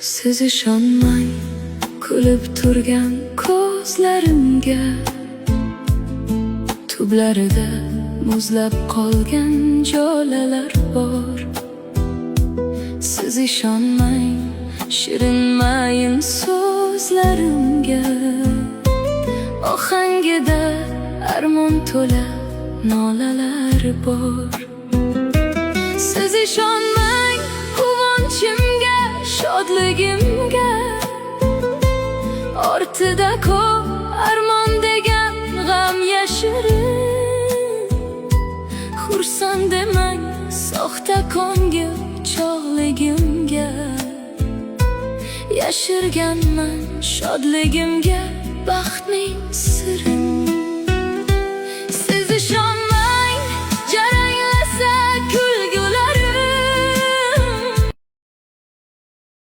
Siz ishonmang kulib turgan ko'zlarimga. Tublarida muzlab qolgan jolalar bor. Siz ishonmang shirin mayin so'zlarimga. Ohangida armon to'la nolalar bor. Siz ishonmang quvonchimga, shodligimga. Ortida ko'p armon degan g'am yashirin. Xursand demang soxta ko'ngil chog'ligimga. Yashirganman shodligimga baxtning sirin.